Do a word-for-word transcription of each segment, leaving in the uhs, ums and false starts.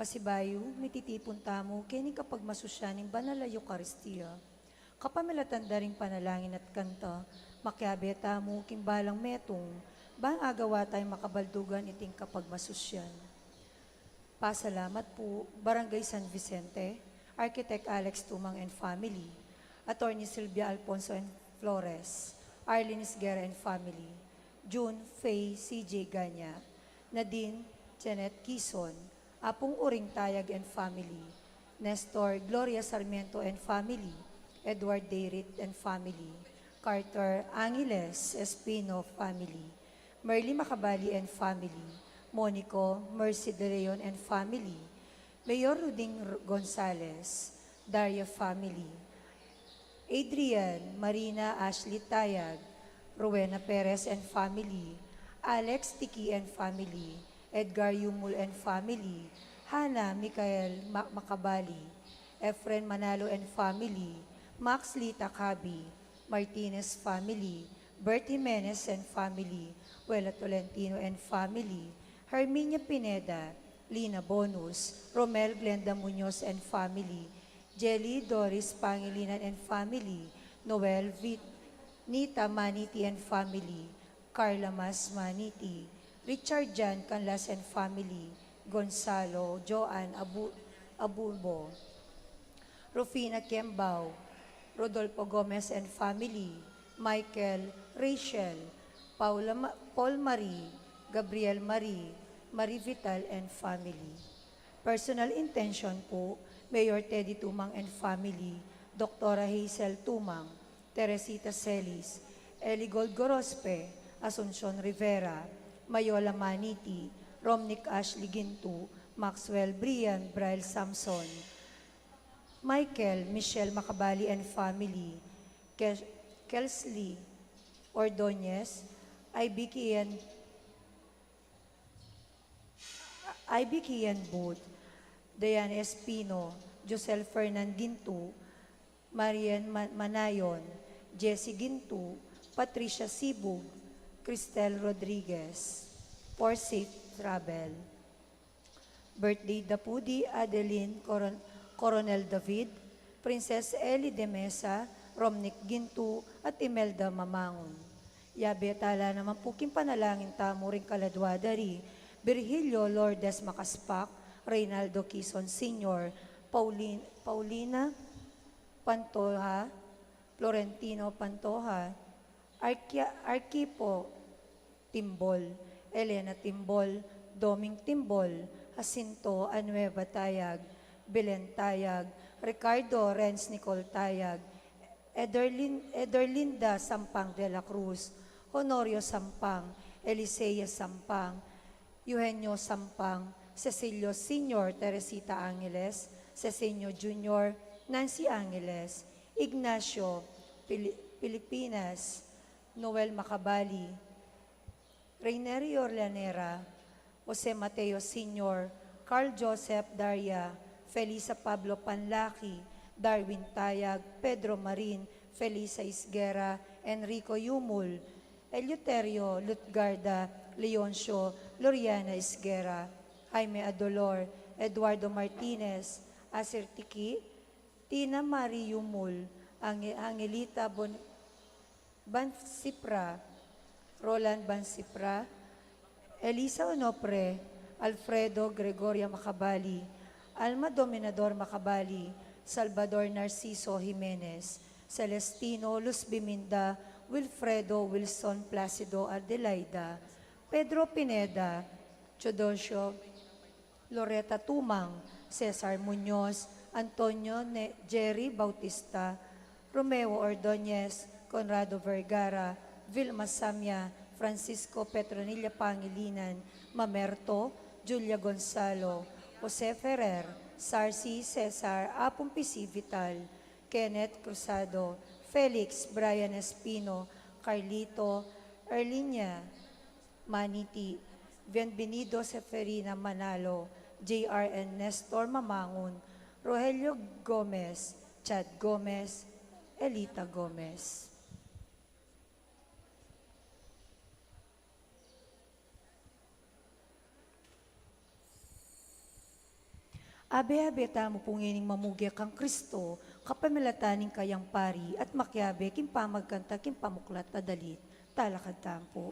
Pasibayu, mititipun tamu keni kapagmasusyan ning banal a Eukaristia. Kapamilatan da ring panalangin at kanta, makiabe tamu king balang metung, bang agawa tayung makabaldugan iting kapagmasusyan. Pasalamat pu, Barangay San Vicente, Architect Alex Tumang and family, Attorney Sylvia Alfonso and Flores, Arlene Isguera and family, June Faye C J Ganya, Nadine Janet Kison, Apung Uring Tayag and family, Nestor Gloria Sarmiento and family, Edward Dayrit and family, Carter Angeles Espino family, Merly Macabali and family, Monico Mercy De Leon and family, Mayor Ruding R-, Gonzales, Daria family, Adrian, Marina, Ashley Tayag, Rowena Perez and family, Alex Tiki and family, Edgar Yumul and family, Hannah Michael Ma-, Macabali, Efren Manalo and family, Max Lita Cabi, Martinez family, Bert Jimenez and family, Wela Tolentino and family, Herminia Pineda, Lina Bonus, Romel Glenda Muñoz and family, Jelly Doris Pangilinan and family, Noel Vit-, Nita Maniti and family, Carla Mas Maniti, Richard Jan Canlas and family, Gonzalo Joan Abu-, Abubo, Rufina Kembao, Rodolfo Gomez and family, Michael, Rachel, Paula Ma-, Paul Marie, Gabriel Marie, Marie Vital and family. Personal intention pu, Mayor Teddy Tumang and family, Doktora Hazel Tumang, Teresita Celis, Eligold Gorospe, Asuncion Rivera, Mayola Maniti, Romnick Ashley Gintu, Maxwell Brian Braille Samson, Michael, Michelle Macabali and family, Ke-, Kelsley Ordonez, Ibk and Ibk and Booth, Diane Espino, Josel Fernan Gintu, Marian Ma-, Manayon, Jessie Gintu, Patricia Sibug, Cristel Rodriguez, for safe travel. Birthday da pu di Adeline Coron-, Coronel David, Princess Ellie de Mesa, Romnick Gintu, at Imelda Mamangun. Yabe tala naman pu king panalangin tamu ring kaladua da ri Virgilio Lourdes Macaspac, Reynaldo Quizon Senior, Paulin-, Paulina Pantoja, Florentino Pantoja, Arquia-, Arquipo Timbol, Elena Timbol, Doming Timbol, Jacinto Anueva Tayag, Belen Tayag, Ricardo Renz Nicole Tayag, Ederlin-, Ederlinda Sampang de la Cruz, Honorio Sampang, Elisea Sampang, Eugenio Sampang, Cecilio Senior, Teresita Angeles, Cecinio Junior, Nancy Angeles, Ignacio Pili-, Pilipinas, Noel Macabali, Reynerio Llanera, Jose Mateo Senior, Carl Joseph Daria, Felisa Pablo Panlaki, Darwin Tayag, Pedro Marin, Felisa Isguera, Enrico Yumul, Eleuterio Lutgarda, Leoncio, Loriana Isguera, Jaime Adolor, Eduardo Martinez, Asir Tiki, Tina Marie Yumul, Ange-, Angelita Bon-, Bansipra, Roland Bansipra, Elisa Onofre, Alfredo Gregoria Macabali, Alma Dominador Macabali, Salvador Narciso Jimenez, Celestino Luz Biminda, Wilfredo Wilson Placido Adelaida, Pedro Pineda, Teodosio Loretta Tumang, Cesar Muñoz, Antonio Ne-, Jerry Bautista, Romeo Ordonez, Conrado Vergara, Vilma Samia, Francisco Petronilla Pangilinan, Mamerto, Julia Gonzalo, Jose Ferrer, Sarsi Cesar, Apung P C Vital, Kenneth Cruzado, Felix, Brian Espino, Carlito, Erlinia, Maniti, Bienvenido Seferina Manalo, J R and Nestor Mamangun, Rogelio Gomez, Chad Gomez, Elita Gomez. Abe-abe tamu pu ngening mamuge kang Kristo, kapamilatan ning kayang pari, at makiabe king pamagkanta king pamuklat a dalit. Talakad tamu pu.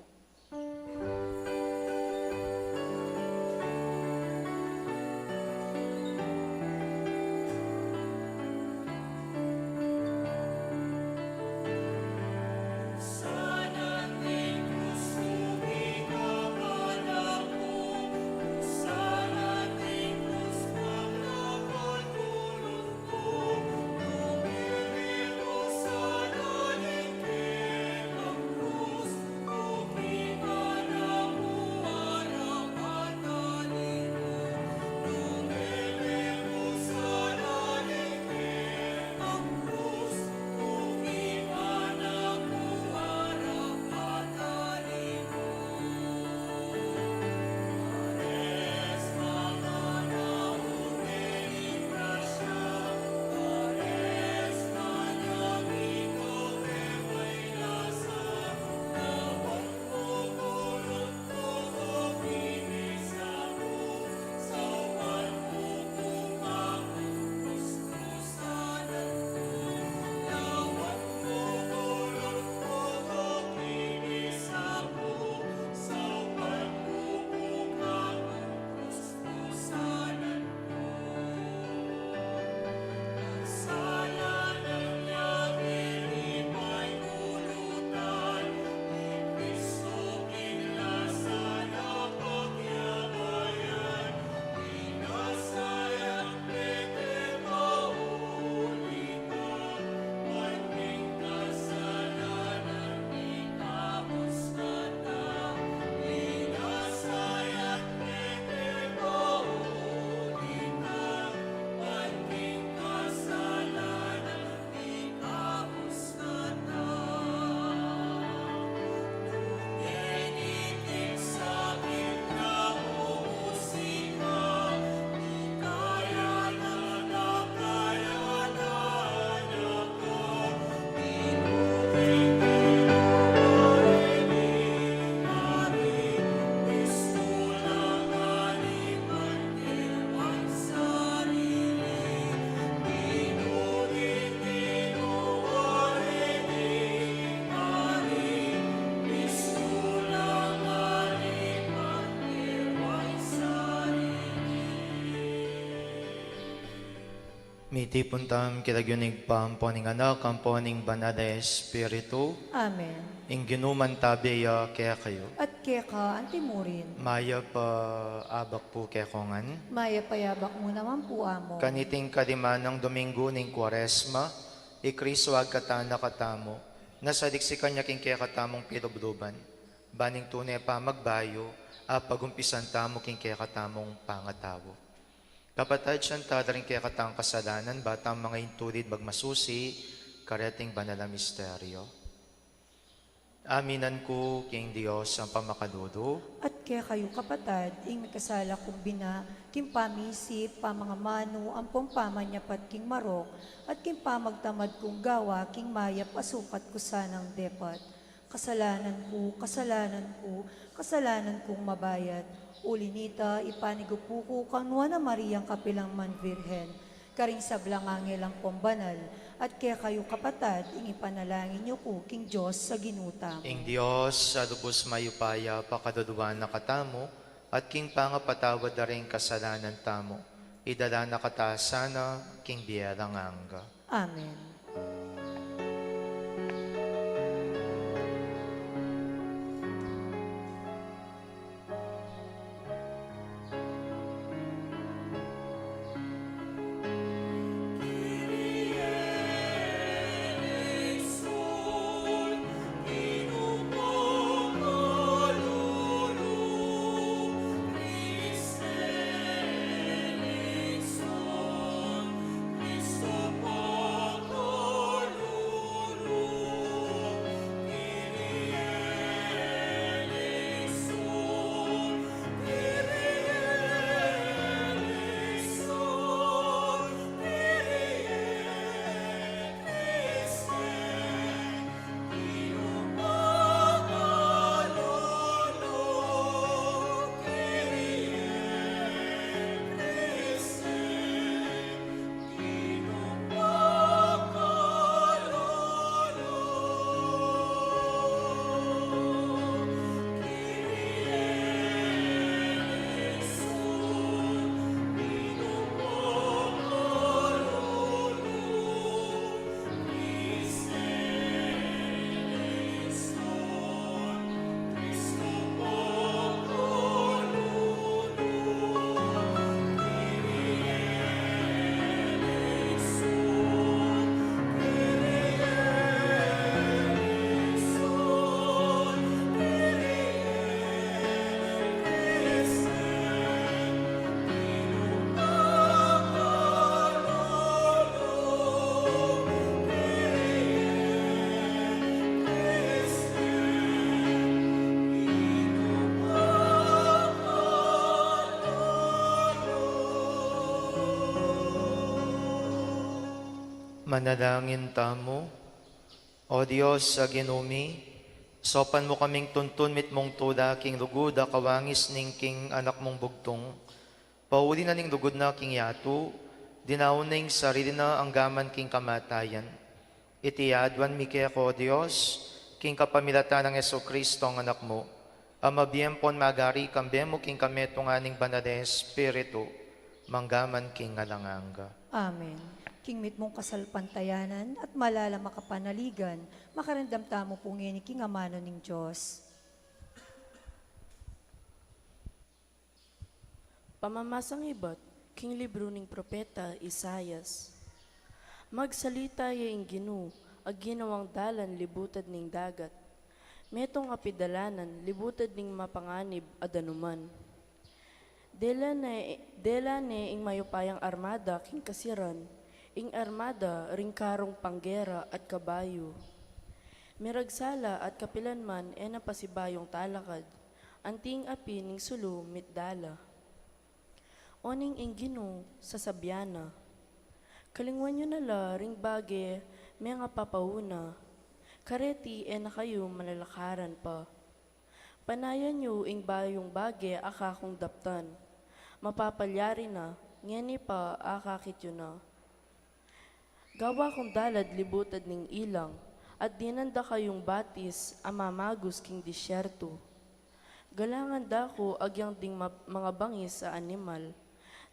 Mitipun tamu king lagyu ning Ibpa, ampo ning Anak, ampo ning Banal a Espiritu. Amen. Ing Ginu mantabe ya kekayu. At keka antimurin. Mayap a abak pu kekongan. Mayap a abak mu naman pu, Among. Kaniting kalima nang Dominggu ning Kuaresma, i Kristo agkatan na katamu, na saliksikan ya king kekatamung pilubluban, ban ing tune pamagbayu, apagumpisan tamu king kekatamung pangatau. Kapatad, sisian tala ring kekatang kasalanan, ba tamu manga intulid magmasusi kareting banal a misteryo. Aminan ku king Dios a mapakalulu. At kekayu, kapatad, ing mikasala kung bina, king pamisip, pamangamanu, ampong pamanyapat king marok, at king pamagtamad kung gawa, king mayap a sukat ku sanang depat. Kasalanan ku, kasalanan ku, kasalanan kung mabayat. Uli nita, ipanigupu ku kang Nuan a Mariang kapilan man Virgen, karing sablang anghel ampong banal, at kekayu, kapatad, ing ipanalangin yu ku king Dios a Ginu tamu. Ing Dios a lubus mayupaya pakaluluan na katamu, at king pangapatawad da ring kasalanan tamu, idala na kata sana king bie alang angga. Amen. Manalangin tamu. O Dios a Ginu mi, saupan mu kaming tuntun mitmung tula king lugud a kawangis ning king Anak mung bugtung. Pauli na ning lugud na king yatu, dinaun na ing sarili na anggaman king kamatayan. Iti aduan mi keka, O Dios, king kapamilatan nang Jesucristo a Anak mu, a mabie ampon magari kambe mu king kametungan ning Banal a Espiritu, manggaman king alang angga. Amen. King mitmung kasalpantayanan at malalam a kapanaligan, makiramdam tamu pu ngeni king amanu ning Dios. Pamamasang ibat king libru ning propeta Isaias. Magsalita ya ing Ginu a ginawang dalan libutad ning dagat, metung a pidalanan libutad ning mapanganib a danuman. Dela ne, dela ne ing mayupayang armada king kasiran, ing armada ring karung panggera at kabayu. Miragsala at kapilan man e na pasibayung talakad, anti ing api ning sulu mitdala. Oning ing Ginu, sasabian na, kalingwan yu na la ring bage mengapapauna, kareti e na kayu manlalakaran pa. Panayan yu ing bayung bage a kakung daptan, mapapalyari na, ngeni pa akakit yu na. Gawa kung dalad libutad ning ilang, at dinan da kayung batis a mamagus king disyerto. Galangan da ku agyang ding ma-, mangabangis a animal,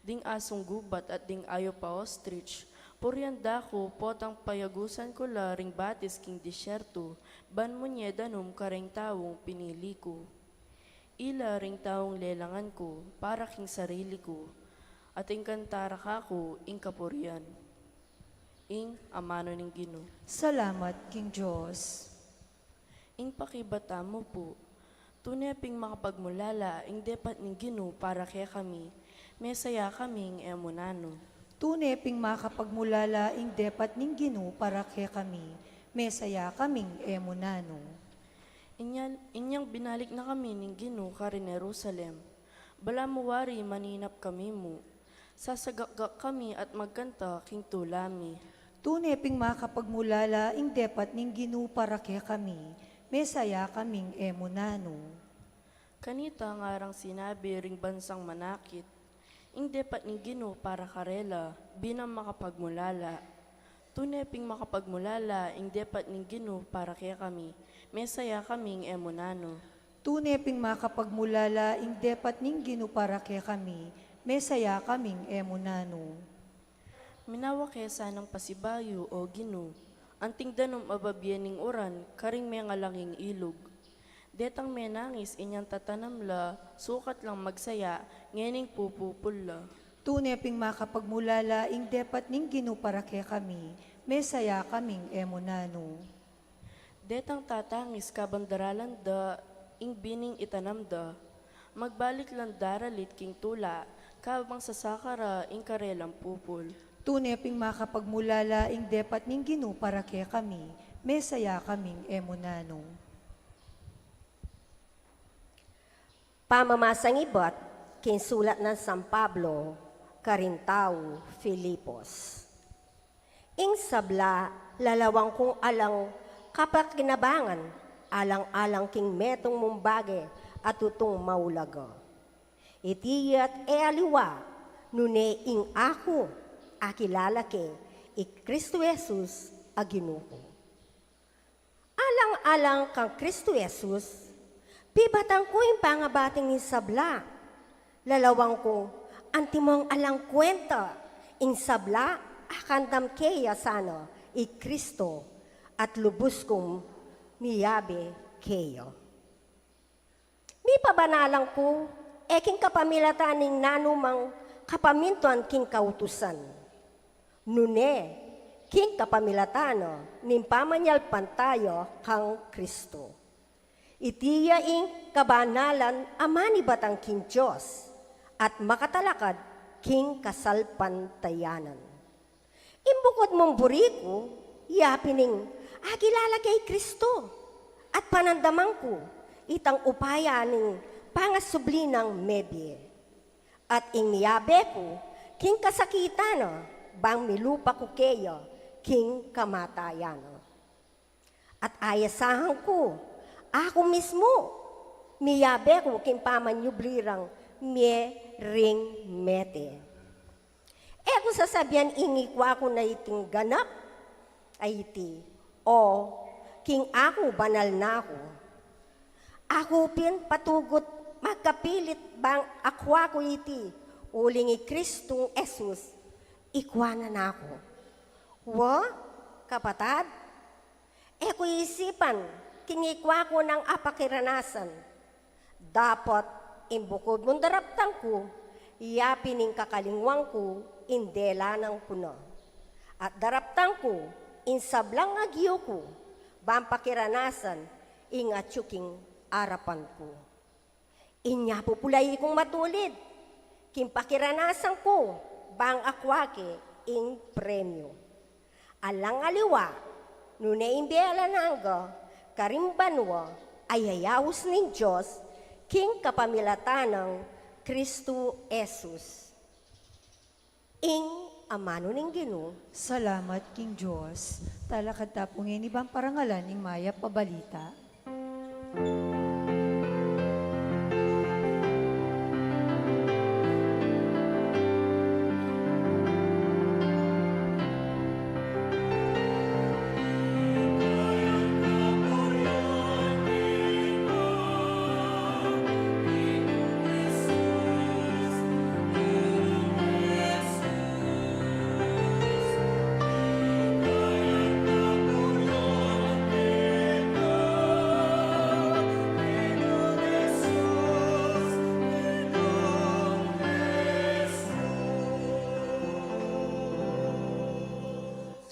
ding asung gubat at ding ayup a ostrich, purian da ku potang payagusan ku la ring batis king disyerto, ban munye danum kareng taung pinili ku. Ila ring taung lelangan ku para king sarili ku, at ingkanta ra kaku ing kapurian. Ing amanu ning Ginu. Salamat king Dios. Ing pakibat tamu pu. Tune ping makapagmulala ing depat ning Ginu para kekami, mesaya kaming e mu nanu. Tune ping makapagmulala ing depat ning Ginu para kekami, mesaya kaming e mu nanu. Inya, inyang binalik na kami ning Ginu karin Jerusalem. Balamu wari maninap kami mu. Sasagakgak kami at magkanta king tula mi. Tune ping makapagmulala ing depat ning Ginu para kekami, mesaya kaming e mu nanu. Kanita ngarang sinabi ring bansang manakit, ing depat ning Ginu para karela, binang makapagmulala. Tune ping makapagmulala ing depat ning Ginu para kekami, mesaya kaming e mu nanu. Tune ping makapagmulala ing depat ning Ginu para kekami, mesaya kaming e mu nanu. Minawa ke sanang pasibayu, O Ginu, anting danum a babie ning uran karing mengalanging ilug. Detang menangis inyang tatanam la, sukat lang magsaya, ngening pupupul la. Tune ping makapagmulala ing depat ning Ginu para kekami, mesaya kaming e mu nanu. Detang tatangis kabang daralan da ing bining itanam da, magbalik lang daralit king tula, kabang sasaka ra ing karelang pupul. Tune ping makapagmulala ing depat ning Ginu para kekami, mesaya kaming e mu nanu. Pamamasang ibat king sulat nang San Pablo karing taga Filipos. Ing sabla, lalawang kung alang kapakinabangan, alang-alang king metung mung bage a tutung maulaga. Iti ya't e aliwa, nune ing aku, akilala ke i Kristo Jesus a Ginu ku. Alang-alang kang Kristo Jesus, pibatan ku ing pangabating ning sabla. Lalawang kung antimong alang kwenta ing sabla a kantam keya sana i Kristo, at lubus kung miyabe keya. Mipabanalan ku, e king kapamilatan ning nanumang kapamintuan king kautusan, nune king kapamilatan na ning pamanyalpantaya kang Kristo. Iti ya ing kabanalan a manibatan king Dios at makatalakad king kasalpantayanan. Ing bukud mung buri ku, ya pin ing akilala ke i Kristo, at panandaman ku itang upaya ning pangasubli nang mebie. At ing miyabe ku king kasakitan na, bang milupa ku keya king kamatayan. At ayasahan ku, aku mismu, miyabe ku king pamanyubli rang mie ring mete. E ku sasabian ing ikwa ku na iting ganap a iti, o king aku banal na ku. Aku pin patugut magkapilit bang akwa ku iti, uling i Kristong Jesus ikwa na naku. Wa, kapatad, e ku isipan king ikwa ku nang apakiranasan. Dapot ing bukud mung daraptan ku, ya pin ing kakalingwan ku ing delanan ku na. At daraptan ku ing sablang agyu ku, bang pakiranasan ing atyu king arapan ku. Inya pupulai kung matulid king pakiranasan ku, bang akwa ke ing premyu. Alang aliwa, nune ing bie alang angga karing banua a yayaus ning Dios king kapamilatan nang Kristo Jesus. Ing amanu ning Ginu. Salamat king Dios. Talakad ta pu ngeni bang parangalan ing mayap a balita.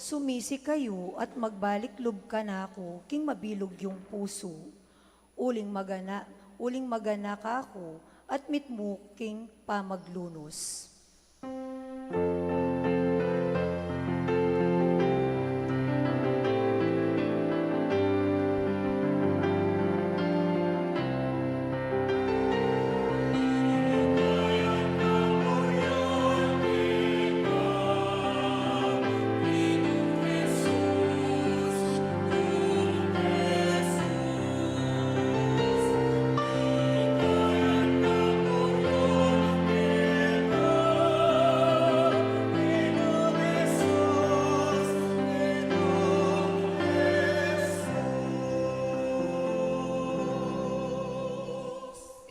Sumisi kayu at magbalik lub kanaku king mabilug yung pusu. Uling magana-, uling magana kaku at mitmu king pamaglunus.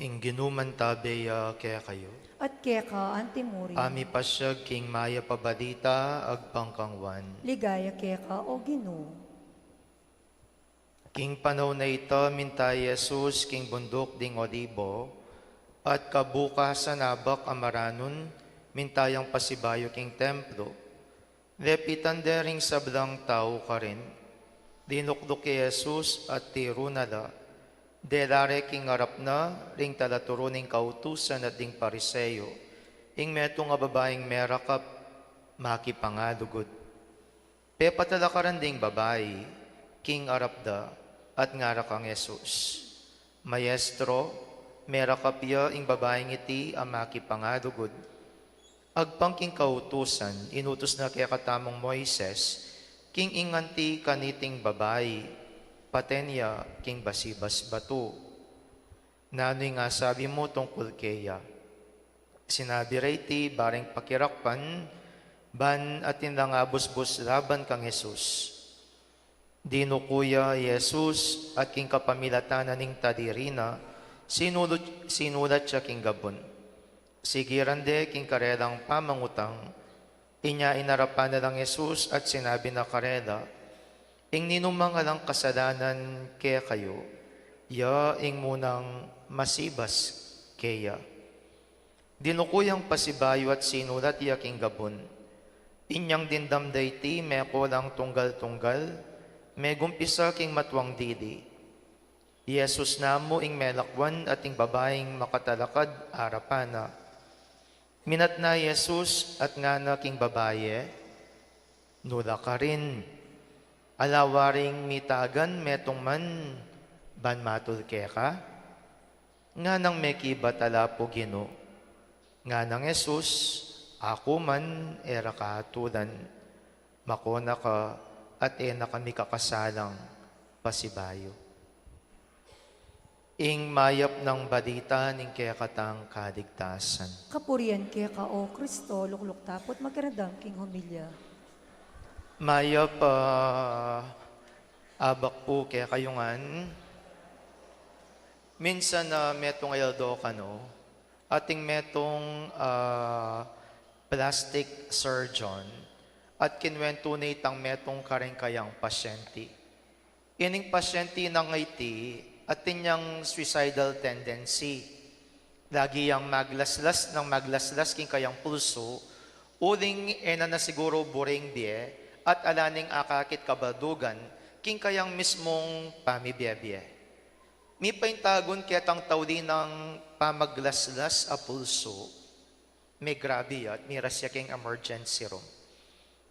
Ing Ginu mantabe ya kekayu. At keka antimurin. Pamipasyag king mayap a balita agpang kang Juan. Ligaya keka, O Ginu. King panaun a ita, minta i Jesus king bunduk ding Olibo, at kabukasan abak a maranun, minta yang pasibayu king templo. Lepitan de ring sablang tau karin, dinukluk i Jesus at tiru na la. Dela re king arap na ring talaturu ning kautusan at ding Pariseo, ing metung a babaing merakap, makipangalugud. Pepatalakaran ding babai king arap da at ngara kang Jesus, "Maestro, merakap ya ing babaing iti a makipangalugud. Agpang king kautusan, inutus na kekatamung Moises, king ing anti kaniting babai, paten ya king basibas batu. Nanu ing asabi mu tungkul keya?" Sinabi re iti bareng pakirakpan, ban atin lang abusbus laban kang Jesus. Dinuku ya i Jesus at king kapamilatan na ning tadiri na, sinulut-, sinulat ya king gabun. Sigiran de king karelang pamangutang, inya inarapan na lang Jesus at sinabi na karela, "Ing ninumang alang kasalanan kekayu, ya ing munang masibas keya." Dinuku yang pasibayu at sinulat ya king gabun. Inyang dimdam da iti, meko lang tunggal-tunggal, megumpisa king matuang dili. I Jesus namu ing melakwan at ing babaing makatalakad arapan na. Minatna i Jesus at ngana king babai, "Nu la karin? Ala waring mitagan metung man ban matul keka?" Nganang mekibat, "Ala pu, Ginu." Nganang Jesus, "Aku man e ra kahatulan." Makona ka at e na kami kakasalang pasibayu. Ing mayap nang balita ning kekatang kaligtasan. Kapurian keka, O Kristo, lukluk ta pu't makiramdam king homilya. Mayap a abak pu kekayu ngan. Minsan a metung a aldo kanu, ating metung a plastic surgeon at kinwentu ne itang metung kareng kayang pasyente. Ining pasyente nang iti atin yang suicidal tendency. Lagi yang maglaslas nang maglaslas king kayang pulsu, uling e na na siguru buring bie at ala neng akakit kabaldugan king kayang mismung pamibie-bie. Mipaintagun ketang tauli nang pamaglaslas a pulsu, megrabe ya at miras ya king emergency room.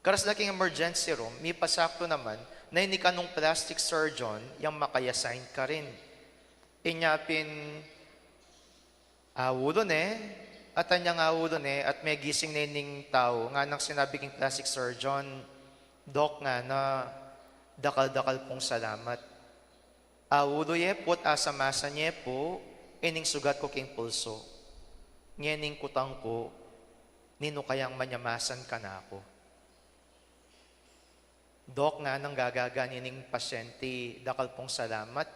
Karas na king emergency room, mipasaktu naman na ini kanung plastic surgeon yang maka-assign karin. Inya pin, aulu ne, at anyang aulu ne, at megising ne ning tau, nganang sinabi king plastic surgeon, "Doc," ngana, "dakal-dakal pung salamat." Aulu ye pu at asamasan ye pu ining sugat ku king pulsu. Ngening kutang ku, ninu kayang manyamasan kanaku? "Doc," nganang gagagan ining pasyente, "dakal pung salamat.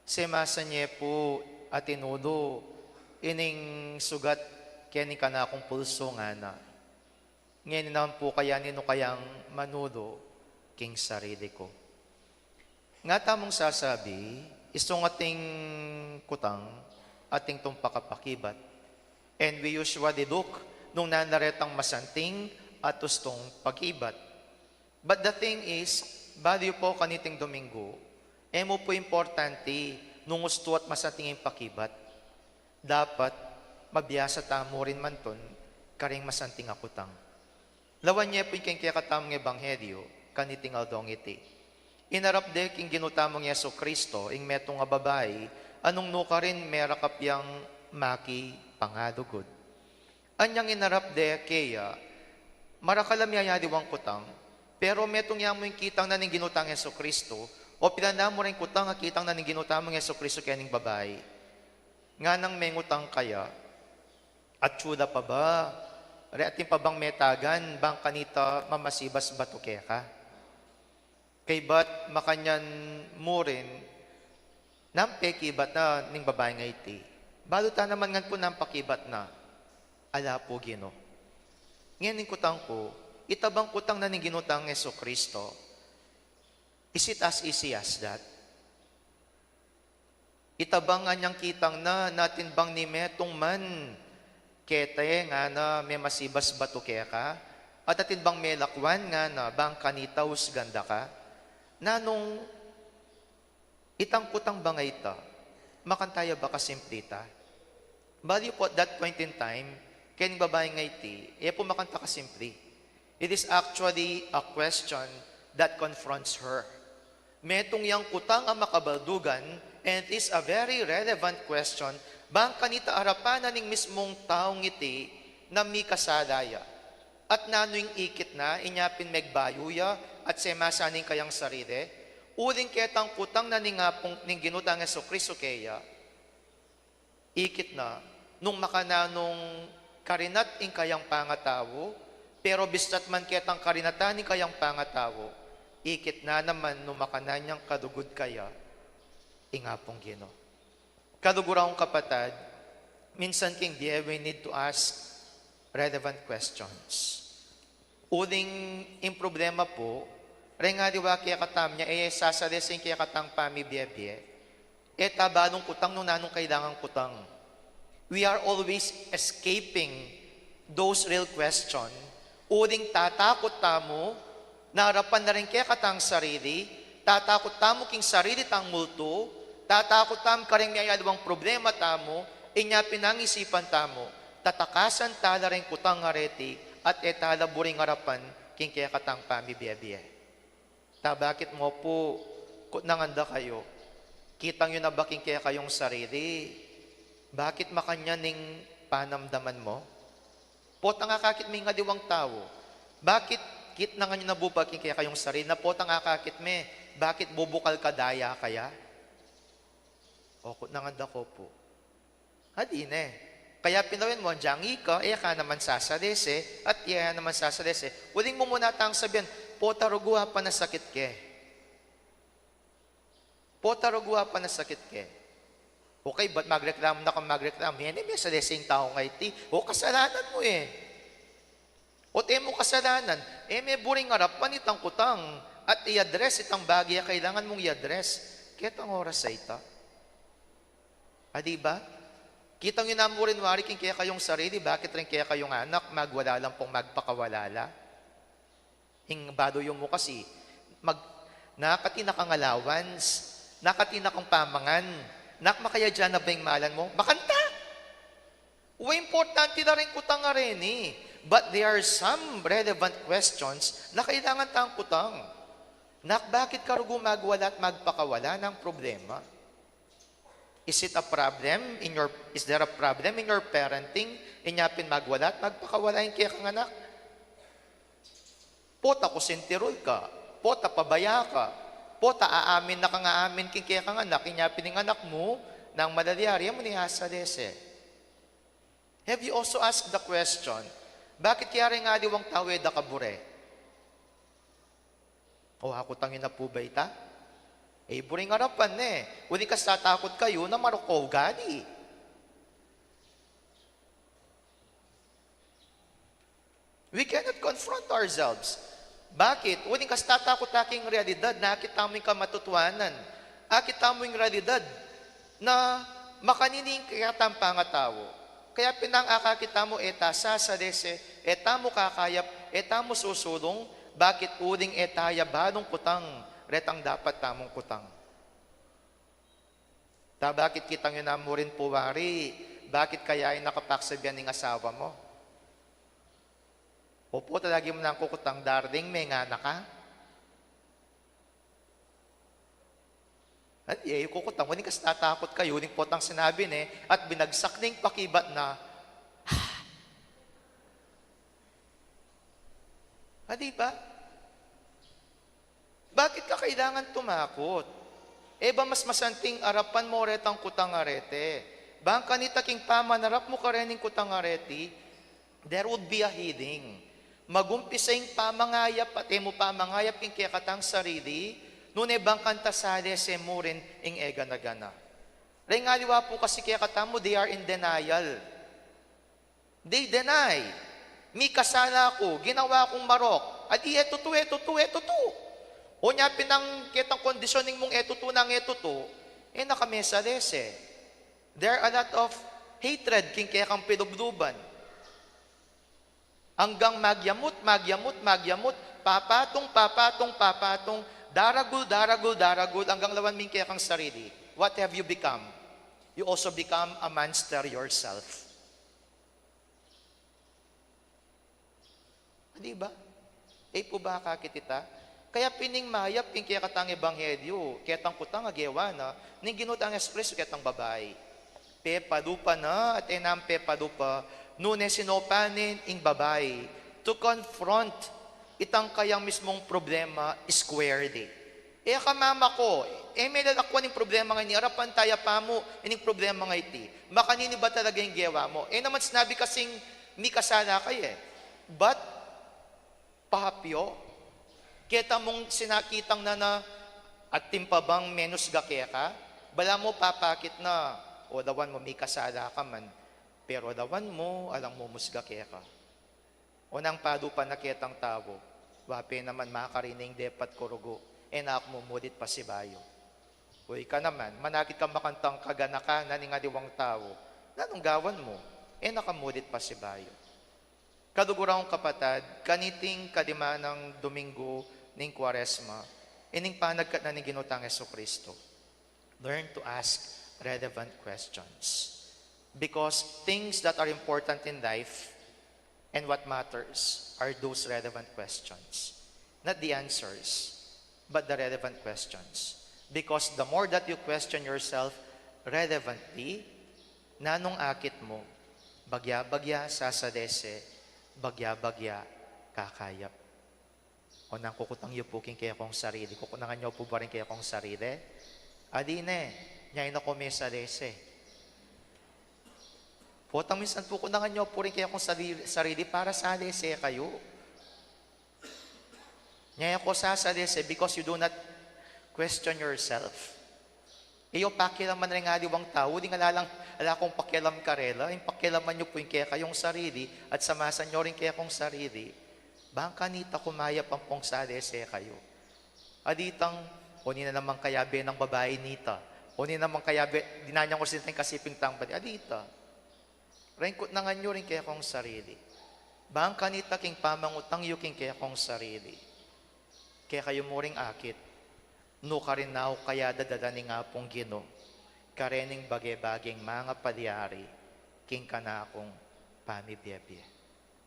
Semasan ye pu at inulu ining sugat kening kanakung pulsu," ngana. "Ngeni naman pu kaya ninu kayang manulu king sarili ku?" Nga tamung sasabi, istung ating kutang, ating tumpak a pakibat. And we usually look nung nanu retang masanting at ustung pakibat. But the thing is, balu yu pu kaniting Domingo, e mu pu importante nung ustu at masanting ing pakibat. Dapat mabiasa tamu rin mantun karing masanting a kutang. Lawan ye pu ing kekatamung ebanghelyo kaniting aldong iti. Inarap de king Ginu tamung Jesu Kristo ing metung a babai a nung nukarin merakap yang makipangalugud. Anyang inarap de keya, marakal a miyayaliwang kutang, pero metung ya mu ing kitang na ning Ginu tang Jesu Kristo, o pilan la mu reng kutang a kitang na ning Ginu tamung Jesu Kristo kening babai. Nganang mengutang kaya, "Atyu la pa ba? Re atin pa bang metagan bang kanita mamasibas batu keka?" Kaybat makanyan mu rin, nang pekibat na ning babai a iti. Balu ta naman ngan pu nang pakibat na, "Ala pu, Ginu." Ngening kutang ku, ita bang kutang na ning Ginu tang Jesu Kristo, is it as easy as that? Ita bang anyang kitang na, na atin bang nimetung man keta, ngana, memasibas batu keka, at atin bang melakwan, ngana, bang kanita usgan da ka? Nanung itang kutang bang a ita, makanta ya ba kasimpli ta? Balu pu at that point in time, kening babai a iti, e pu makanta kasimpli. It is actually a question that confronts her. Metung yang kutang a makabaldugan, and it is a very relevant question, bang kanita arapan na ning mismung taung iti na mikasala ya. At nanu ing ikit na, inya pin megbayu ya, at semasan ing kayang sarili, uling ketang kutang na ning Apung, ning Ginu tang Jesu Kristo keya, ikit na, nung makananung karinat ing kayang pangatau, pero bistat man ketang karinatan ning kayang pangatau, ikit na naman nung makanyan yang kalugud kaya ing Apung Ginu. Kaluguran kung kapatad, minsan king bie we need to ask relevant questions. Uling ing problema pu, reng aliwa kekatamu nya, e sasali sing kekatang pamibie-bie, e ta balung kutang nung nanung kailangang kutang. We are always escaping those real question. Uling tatakut tamu, na arapan na ring kekatang sarili, tatakut tamu king sarili tang multu, tatakut tamu kareng miyayaliwang problema tamu, inya pin ing isipan tamu, tatakasan tala ring kutang a reti, at e tala buring arapan king kekatang pamibie-bie. Ta bakit mu pu, kutnangan da kayu, kitang yu na ba king kekayung sarili? Bakit makanyan ing panamdaman mu? Potang akakit ming aliwang tau, bakit Kitnan yu na bu ba king kekayung sarili na potang akakit me, bakit bubukal ka daya kaya? O, kutnan da ku pu. Adi ne. Kaya pin lawen mu, agyang ika, e ka naman sasalese, at iya naman sasalese. Uling mu muna tang sabian, pota rugu apanasakit ke. Pota rugu apanasakit ke. Okay, ba't magreklamo na kang magreklamo? Yan e, mesalese ing tau ngan iti. O, kasalanan mu e. O't e mu kasalanan, e me buring arapan itang kutang at i-address itang bage a kailangan mung i-address ketang oras a ita. A, di ba? Kitang yu namu rin wari king kekayung sarili, bakit ring kekayung anak magwala lang pung magpakawala la? Ing balu yu mu kasi, mag-, nakati na kang allowance, nakati na kang pamangan, nak makayadya na ba ing malan mu? Makanta! Wa, importante la ring kutang a reni, but there are some relevant questions na kailangan tang kutang. Nak, bakit ka rugu magwala at magpakawala nang problema? Is it a problem in your, is there a problem in your parenting? Inya pin magwala at magpakawala ing kekang anak? Pota kusintirul ka, pota pabaya ka, pota aamin na kang aamin king kekang anak, inya pin ing anak mu, nang malalyari, e mu ne asalese. Have you also asked the question, bakit kaya ring aliwang tau e da kabure? O, akutang yu na pu ba ita? E, buring arapan ne. Uling kasi tatakut kayu na marok a ugali. We cannot confront ourselves. Bakit? Uling kasi tatakut ta king realidad na akit tamu ing kamatutuanan. Akit tamu ing realidad na makanini ing kekatang pangatau. Kaya pin nang akakit tamu, e ta sasalese, e tamu kakayap, e tamu susulung, bakit? Uling e ta ya balung kutang retang dapat tamung kutang. Ta bakit kitang yu namu rin pu wari, bakit kaya e na ka paksabian ning asawa mu? Opu, talaga mu nang kukutang, darling, menganak ka? At e yu kukutang, uling kasi tatakut kayu, uling potang sinabi ne, at binagsak ne ing pakibat na. A, di ba? Bakit ka kailangan tumakut? E ba mas masanting arapan mu retang kutang a reti? Bang kanita king pamanarap mu karening kutang a reti, there would be a healing. Magumpisa ing pamangayap at e mu pamangayap king kekatang sarili, nune bang kanta salese mu rin ing e gana-gana. Reng aliwa pu kasi kekatamu, they are in denial. They deny. Mikasala ku, ginawa kung marok. Adi e tutu, e tutu, e tutu. O nya pin nang ketang kondisyon ning mung e tutu nang e tutu, e na ka mesalese. There are a lot of hatred king kekang pilubluban. Anggang magyamut, magyamut, magyamut, papatung, papatung, papatung, daragul, daragul, daragul, anggang lawan me ing kekang sarili. What have you become? You also become a monster yourself. Di ba? E pu ba akakit ita? Kaya pin ing mayap ing kekatang ebanghelyo, ketang kutang a gewa na ning Ginu tang Jesucristo ketang babai. Pepalupa na at e nang pepalupa, nune sinopa ne ing babai to confront itang kayang mismung problema squarely. E ka mamako, e me lalakwan ing problema ngeni, arapan ta ya pamu ining problema ngeni. Makanini ba talaga ing gewa mu? E naman sinabi kasing mikasala ka e. But pahapyo, keta mung sinakitang na na at timpabang menus ga keka, balamu papakit na, o lawan mu mikasala ka man, pero lawan mu alang mumusga keka. O nang palupa na ketang tau, wa pe naman makarine ing depat ku rugu, e na ku mumulit pasibayu. O ika naman, manakit kang makantang kaganakan na ning aliwang tau, nanung gawan mu, e na ka mulit pasibayu. Kaluguran kung kapatad, kaniting kadima nang Domingo ning Kuaresma, ining panagkat na ning Ginu tang Jesucristo. Learn to ask relevant questions. Because things that are important in life and what matters are those relevant questions. Not the answers, but the relevant questions. Because the more that you question yourself relevantly, nanung akit mu, bagya-bagya sasalese, bagya-bagya kakayap. O nang kukutang yu pu king kekong sarili. Kukunangan yu pu ba ring kekong sarili? Adi ne, nya ina ko mesalese. Potang minsan kukunangan yu pu ring kekong sarili, sarili para salese kayu. Nya e ko sasalese because you do not question yourself. E yu pakialaman ring aliwang tau, uling ala lang, ala kong pakialam karela, ing pakialaman yu pu ing kekayung sarili, at samasan yu ring kekong sarili. Bang kanita kumayap ampong salese kayu. Aditang, o nina naman kaya be nang babai nita, o nina naman kaya be, dinan yang urusin ing kasiping tambal, adita. Rengkut nangan yu ring kekong sarili. Bang kanita king pamangutang yu king kekong sarili. Kekayu mu ring akit. Nukarin na ku kaya dadala ning Apung Ginu, karening bage-bageng mangapalyari, king kanakung pamibie-bie.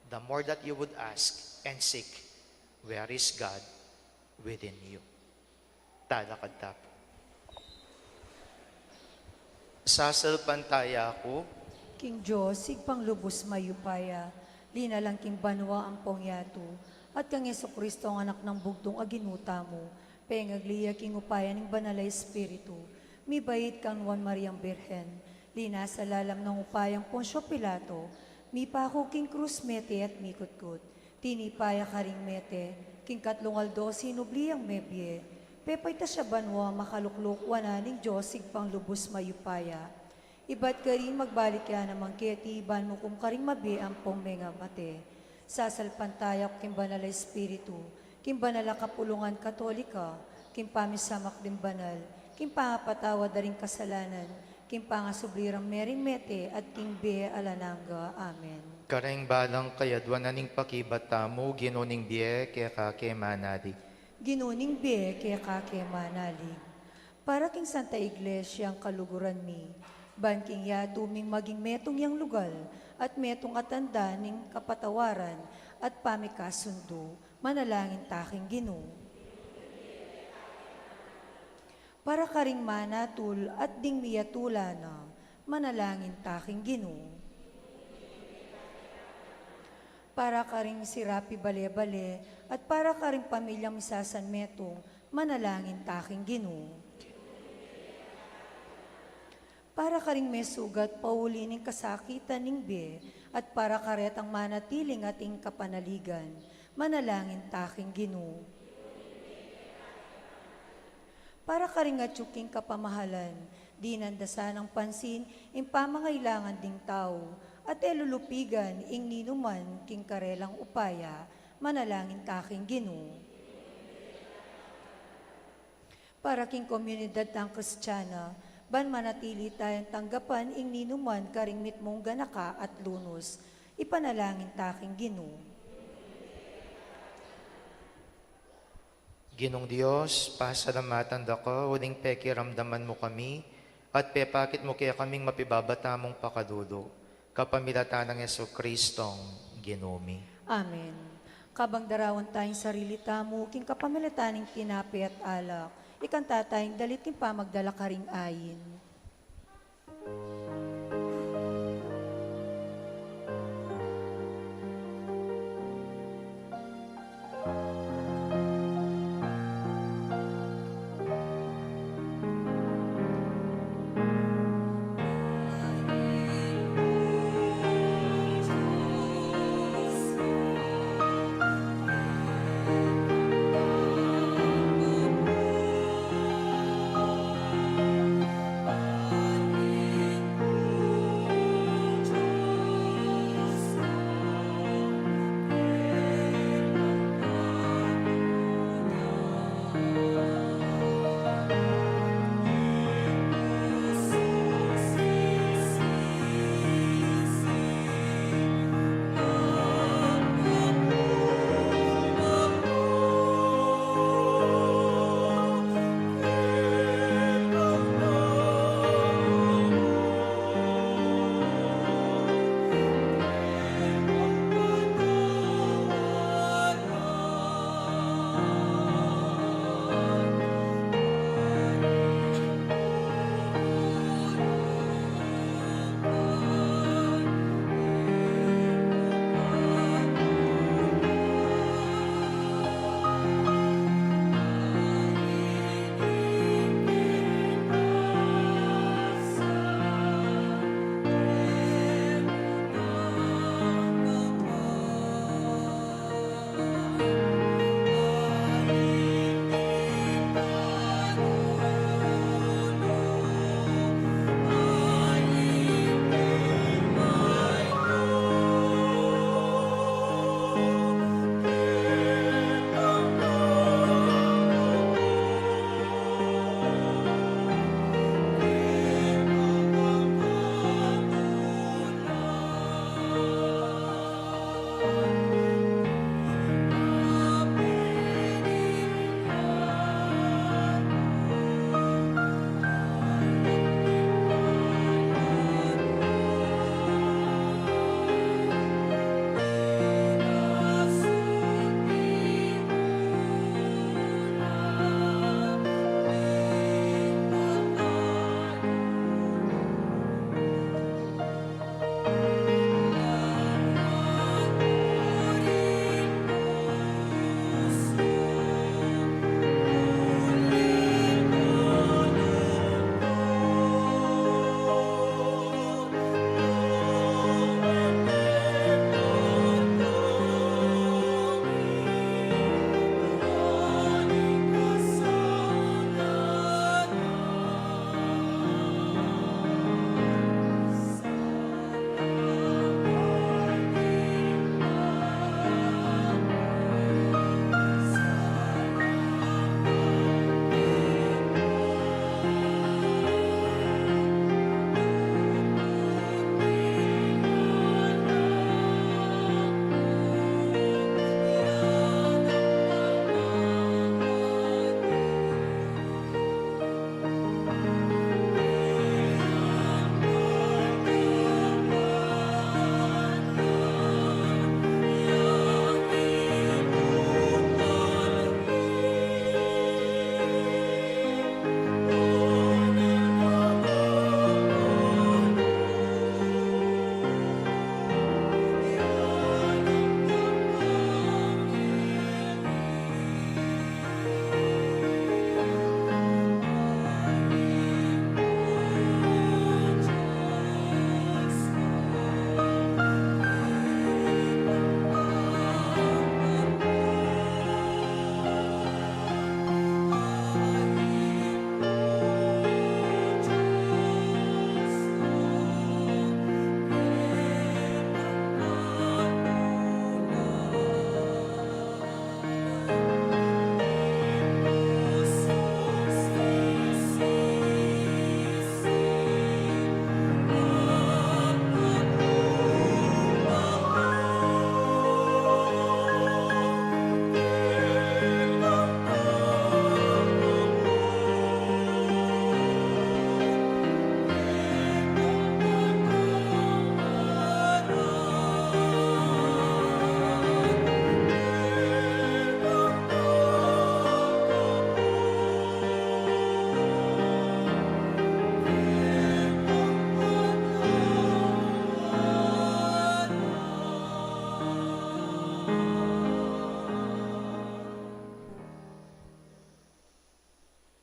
The more that you would ask and seek, where is God within you? Talakad ta pu. Sasalpantaya ku. King Dios, Ibpang lubus mayupaya, linalang king banua ampong yatu, at kang Jesucristo, ang Anak nang Bugtung a Ginu tamu, pengagli ya king upaya ning Banal a Espiritu, mibait kang Nuan Mariang Birhen, linasa lalam ning upayang Poncio Pilato, mipaku king krus, mete at mikutkut, tinipa ya karing mete, king katlung aldo sinubli yang mebie, pepaitas ya banua, makalukluk wanan ning Dios Ibpang lubus mayupaya. Ibat karin magbalik ya naman keti ban mukum karing mabie ampong mengamate. Sasalpantaya ku king Banal a Espiritu, king banal a kapulungan Katolika, king pamisamak ding banal, king pangapatawad da ring kasalanan, king pangasubli rang mering mete, at king bie alang angga. Amen. Kareng balang kayadwanan ning pakibat tamu, Ginu ning bie, keka ke manalig. Ginu ning bie, keka ke manalig. Para king Santa Iglesia, ang kaluguran mi, ban king yatu ming maging metung yang lugal, at metung a tanda ning kapatawaran at pamikasundu, manalangin ta king Ginu. Para karing manatul at ding miyatula na, manalangin ta king Ginu. Para karing sira pibale-bale, at para karing pamilyang misasanmetung, manalangin ta king Ginu. Para karing mesugat pauli ning kasakitan ning bie, at para karetang manatiling ating kapanaligan, manalangin ta king Ginu. Para karing atyu king kapamahalan, dinan da sanang pansin ing pamangailangan ding tau, at e lulupigan ing ninuman king karelang upaya, manalangin ta king Ginu. Para king komunidad tang Kristiana, ban manatili tayang tanggapan ing ninuman karing mitmung ganaka at lunus, ipanalangin ta king Ginu. Ginung Dios, pasalamatan da ka, uling pekiramdaman mu kami, at pepakit mu kekaming mapibaba tamung pakalulu, kapamilatan nang Jesucristong Ginu mi. Amen. Kabang darawan tayang sarili tamu, king kapamilatan ning tinape at alak, ikanta tayang dalit king pamagdala karing ain.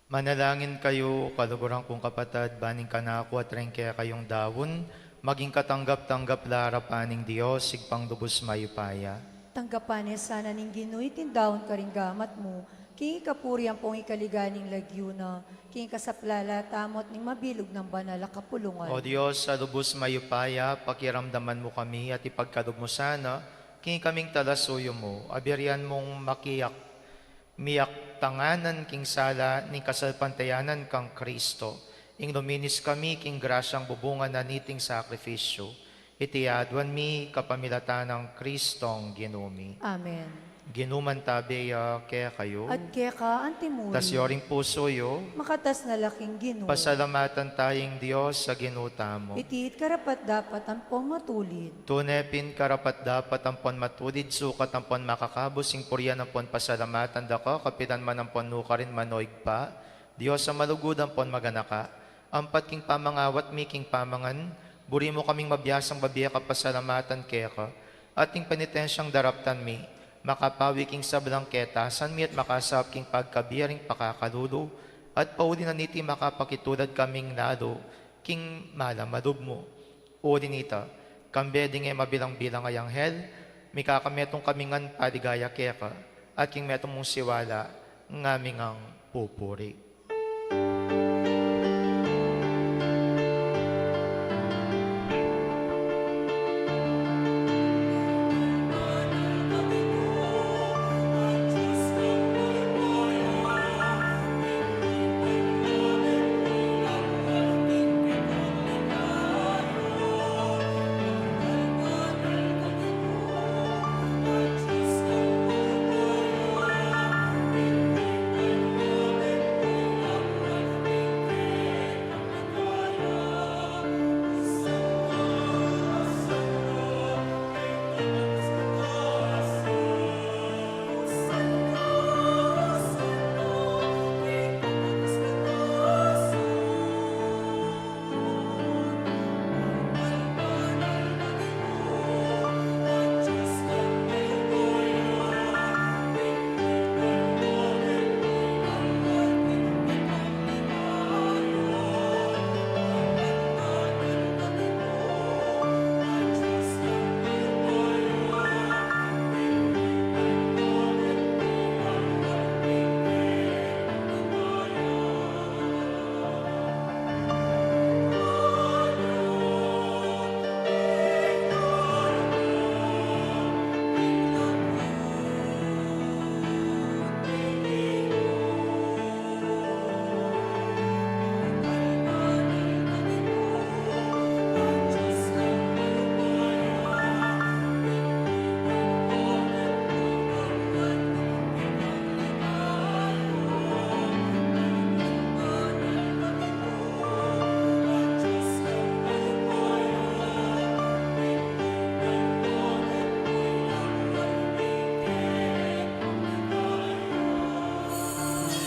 Manalangin kayu, kaluguran kung kapatad, ban ing kanaku at ring kekayung daun, maging katanggap-tanggap la arapan ning Dios, Ibpang lubus mayupaya. Tanggapan ne sana ning Ginu iting daun karing gamat mu, king ikapuri ampong ikaligayan ning lagyu na, king ikasaplala tamu at ning mabilug nang banal a kapulungan. O Dios, a lubus mayupaya, pakiramdaman mu kami at ipagkalub mu sana, king ikaming talasuyu mu, abirian mung makiyak miyaktanganan king sala ning kasalpantayanan kang Kristo, ing luminis kami king grasyang bubungan na niting sakrifisyu. Iti aduan mi kapamilatan nang Kristong Ginu mi. Amen. Ginu mantabe ya kekayu. At keka antimurin. Itas yu ring pusu yu. Makatas na la king Ginu. Pasalamatan taya ing Dios a Ginu tamu. Iti it karapat-dapat ampong matulid. Tune pin karapat-dapat ampon matulid, sukat ampon makakabus ing purian ampon pasalamatan da ka, kapilan man ampon nukarin man, o Ibpa, Dios a malugud ampon maganaka. Ampat king pamangawat mi king pamangan, buri mu kaming mabiasang babie kapasalamatan keka, at ing penitensyang daraptan mi, makapawi king sablang ketasan mi at makasaup king pagkabie ring pakakalulu, at pauli na niti makapakitulad kaming lalu king malamalub mu. Uli nita, kambe ding e mabilang-bilang a anghel, mikakametung kami ngan paligaya keka, at king metung mung siwala, ngaming ngan pupuri.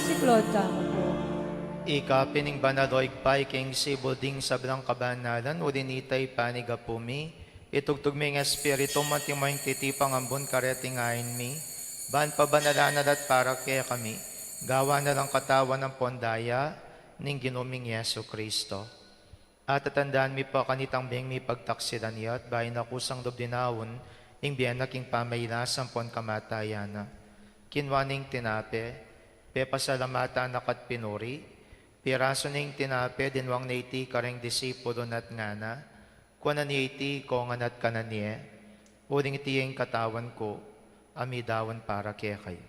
Siklaud tamu pu. Ika pin ing banal, o Ibpa, ika ing sibul ding sablang kabanalan, uli nita ipanyawad pu mi, itugtug me ing Espiritu mu anti mo ing titipang ambun kareting ain mi, ban pabanalan na la at para kekami, gawan na lang katawan ampon daya ning Ginu ming Jesucristo. At tatandaan mi pu kanitang beng mipagtaksilan ya, at bayu na kusang lub dinaun ing bie na king pamailas ampon kamatayan na, kinua ne ing tinape, pepasalamatan na ka at pinuri, pirasu ne ing tinape, dinwang ne iti kareng disipulu na at ngana, kuanan ye iti ikayu ngan at kanan ye, uling iti ing katawan ku, a midaun para kekayu.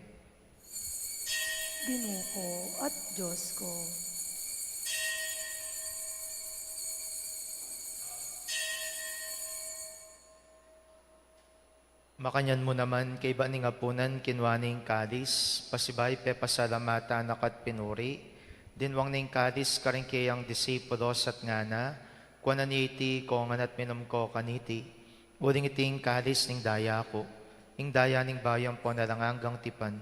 Ginu ku at Dios ku. Makanyan mu naman, kaybat ning apunan, kinua ne ing kalis, pasibayu pepasalamatan na ka at pinuri, dinwang ne ing kalis kareng keyang disipulus at ngana, kuanan ye iti ikayu ngan at minum kayu kaniti, uling iti ing kalis ning daya ku, ing daya ning bayu ampon alang anggang tipan,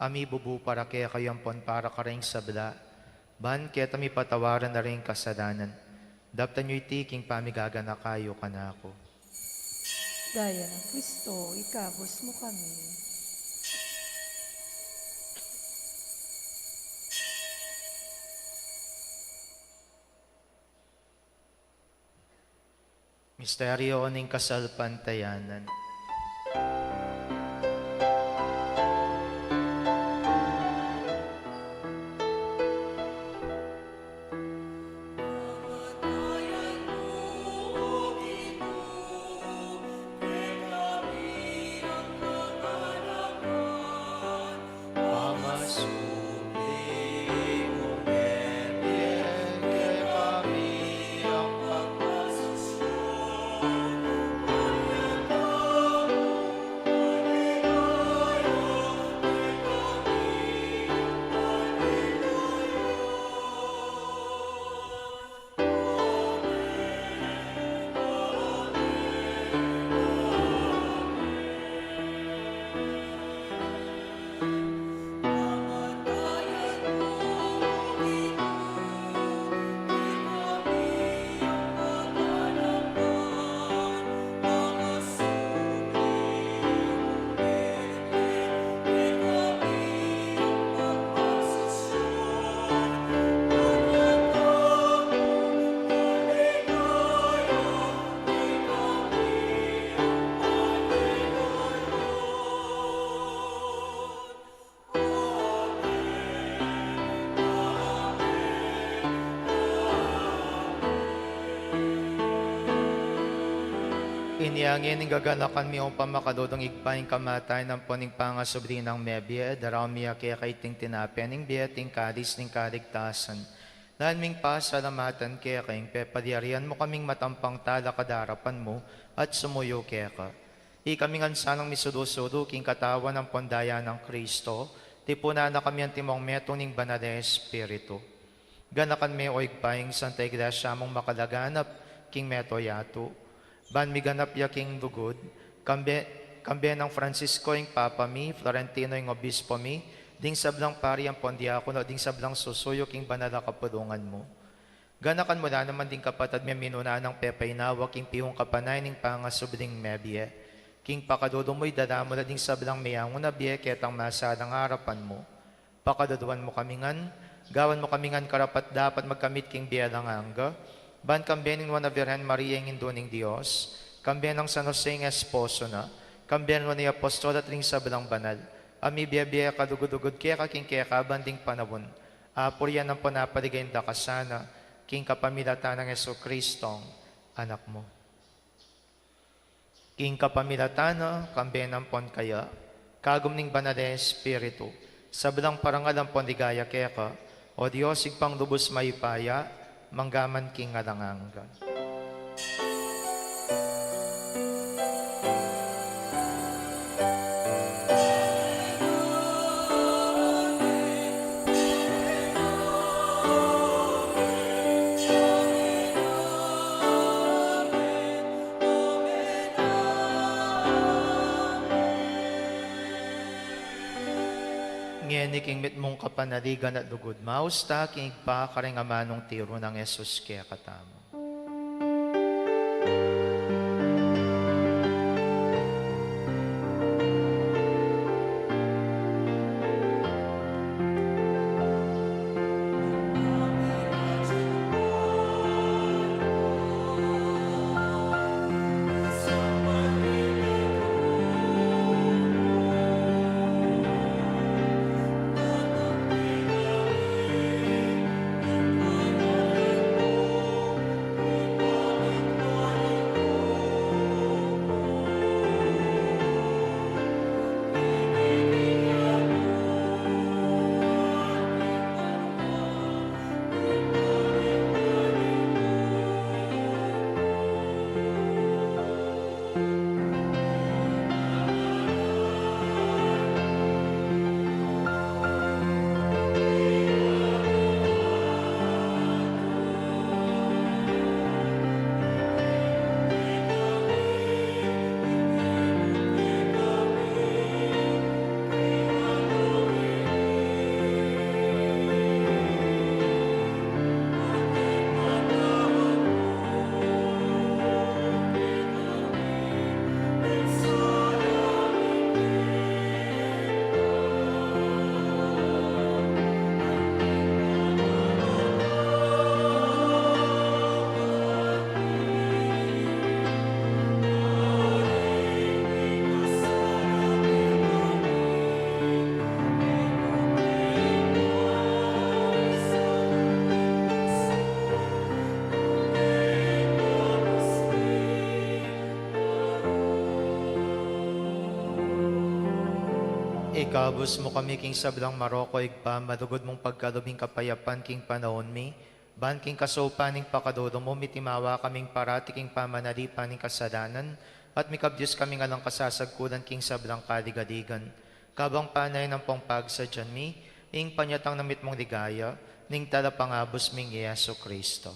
a mibubu para kekayu ampon para kareng sabla, ban keta mipatawaran la ring kasalanan. Daptan yu iti king pamigaganaka yu kanaku. Daya nang Kristo, ikabus mu kami. Misteryo ning kasalpantayanan. Inya ngeni gaganakan mi o pamakalulung Ibpa ing kamatayan ampon ing pangasubli nang mebie, daraun mi keka iting tinape ning bie, iting kalis ning kaligtasan. Nanu ming pasalamatan keka ing pepalyarian mu kaming matampang talakad king arapan mu at sumuyu keka. Ikami ngan sanang misulu-sulu king katawan ampon daya nang Kristo, tipunan na kami antimong metung ning Banal a Espiritu. Ganakan me o Ibpa ing Santa Iglesia mung makalaganap king meto yatu. Ban miganap ya king lugud, kambe, kambe nang Francisco ing Papa mi, Florentino ing Obispo mi, ding sablang pari ampon diakono, ding sablang susuyu king banal a kapulungan mu. Ganakan mu la naman ding kapatad mi a minuna nang pepainawa king piungkapan na ning pangasubling mebie. King pakalulu mu idala mu la ding sablang meyangu na bie ketang masalang arapan mu. Pakaluluan mu kami ngan, gawan mu kami ngan karapat-dapat magkamit king bie alang angga, ban kambe ning Nuan a Virgen Maria ing Indu ning Dios, kambe nang San Jose ing esposo na, kambe ring apostol at ring sablang banal a mibie-bie kalugud-lugud keka king kekaban ding panaun, apurian ampon apaligayan da ka sana, king kapamilatan nang Jesucristong Anak mu. King kapamilatan na, kambe na ampon kaya, kagum ning Banal a Espiritu, sablang parangal ampon ligaya keka, O Dios, Ibpang lubus mayupaya, mangga man king alang angga. Ngeni king mitmung kapanaligan at lugud, maus ta king Ibpa karing amanung tiru nang Jesus kekatamu. Ikabus mu kami king sablang marok, O Ibpa, malugud mung pagkalub ing kapayapan king panaun mi, ban king kasaupan ning pakalulu mu, mitimawa kaming parati king pamanalipan ning kasalanan, at mikabyus kaming alang kasasagkulan king sablang kaligaligan. Kabang panay nang pong pagsadyan mi, ing panyatang na mitmung ligaya, ning talapangabus ming Jesu Kristo.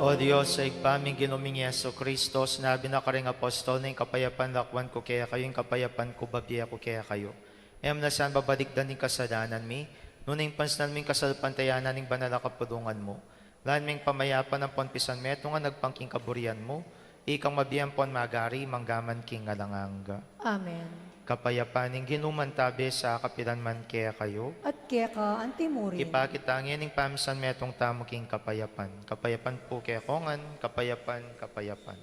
O Dios, Ibpa ming Ginu ming Jesu Kristo, sinabi na karing apostol na, ing kapayapan lakwan ku kekayu, ing kapayapan ku babie ku kekayu. E mu na sana babalikdan ing kasalanan mi, nune ing pansnan mu ing kasalpantayanan ning banal a kapulungan mu. Lalam ming pamayapan ampon pisan metung a agpang king kaburian mu, ikang mabie ampon magari mangga man king alang angga. Amen. Kapayapan ning Ginu mantabe sa kapilan man kekayu. At keka antimurin. Ipakit ta ngening pamisan metung tamu king kapayapan. Kapayapan pu kekongan, kapayapan, kapayapan.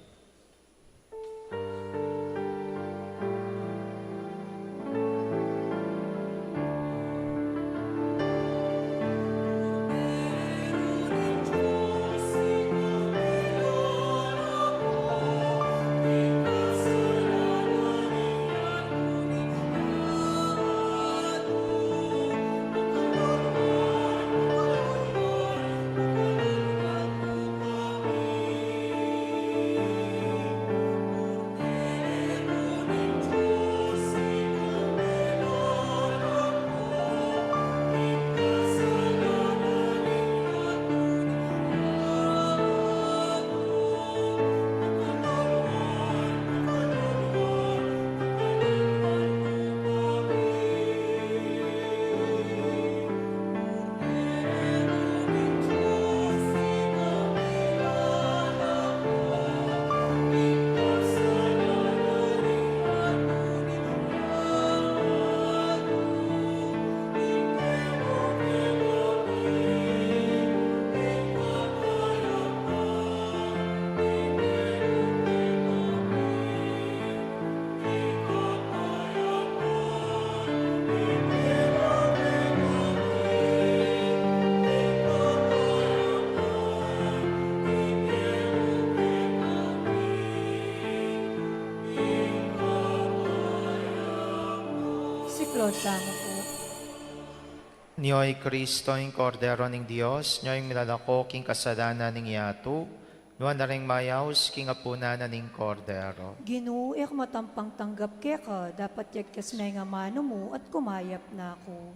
Siklaud tamu pu. Nyo i Kristo, ing Kordero ning Dios, nyo ing milalako king kasalanan ning yatu, nuan na ring mayaus king apunan na ning Kordero. Ginu, e ku matampang tanggap keka, dapot yagkas me ing amanu mu at kumayap na ku.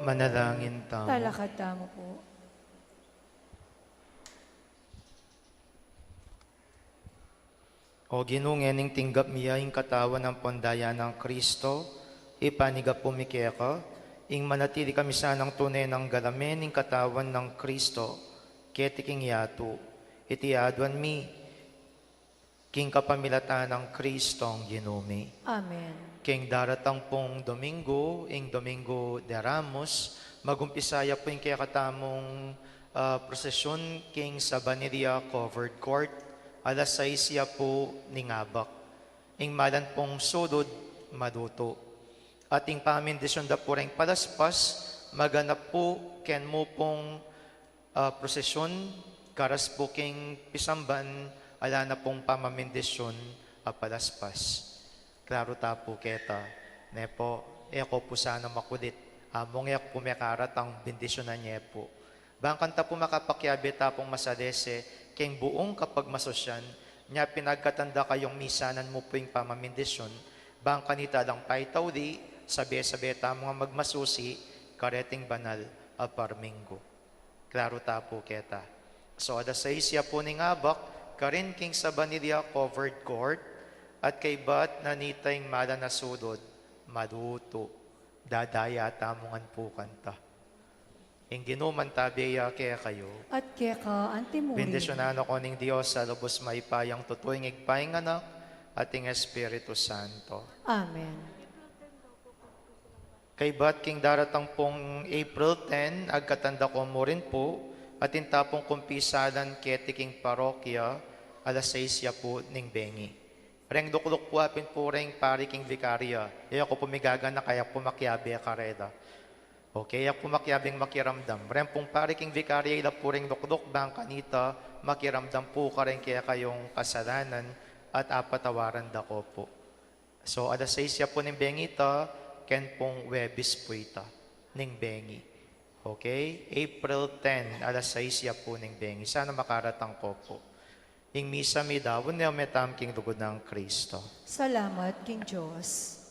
Manalangin tamu. Talakad tamu pu. O Ginu, ngening tinggap mi ya ing katawan ampon daya nang Kristo, ipanyawad pu mi keka, ing manatili kami sanang tune nang galamen ing katawan nang Kristo keti king yatu. Iti aduan mi king kapamilatan nang Kristong Ginu mi. Amen. King daratang pung Domingo, ing Domingo de Ramos, magumpisa ya pu ing kekatamung, ah, prosesyun king Sabanilla Covered Court, alas sais ya pu ning abak. Ing malan pung sulud, madutu. At ing pamamindisyun da pu reng palaspas, maganap pu ken mu pung ah, prosesyun, karas pu king pisamban, ala na pung pamamindisyun a palaspas. Klaru ta pu keta, ne pu, e ko pu sana makulit, among e ku pu mekaratang bindisyunan ye pu. Bang kanita pu makapakiabe ta pung masalese, king buung kapagmasusyan, nya pinagkatan da kayung misanan mu pu ing pamamindisyun, bang kanita lang paitauli, sabe-sabe tamu ngan magmasusi, kareting banal a parminggu. Klaru ta pu keta. So, alas sais ya pu ning abak, karin king Sabanilla Covered Court, at kaybat na nita ing malan a sulud, madutu, dadaya tamu ngan pu kanita. Ing Ginu mantabe ya kekayu. At keka antimurin. Bendisyunan na kayu ning Dios a lubus mayupayang tutu, ing Ibpa, ing Anak, at ing Espiritu Santo. Amen. Kaybat king daratang pung April ten, agkatan da ko mu rin pu, atin ta pung kumpisalan keti king parokya, alas sais ya pu ning bengi. Reng lukluk pu apin pu reng pari king vikarya, e ku pu migaganaka, e ku pu makiabe karela. Okay, e ku pu makiabeng makiramdam. Reng pung pari king vikarya, ila pu reng lukluk, bang kanita makiramdam pu kareng kekayung kasalanan at apatawaran da ko pu. So, alas sais ya pu ning bengi ita, ken pung Huwebes pu ita, ning bengi. Okay? April ten, alas sais ya pu ning bengi. Sana makaratang ko pu. Ing misa mi daun ne, o metam king lugud nang Kristo. Salamat king Dios.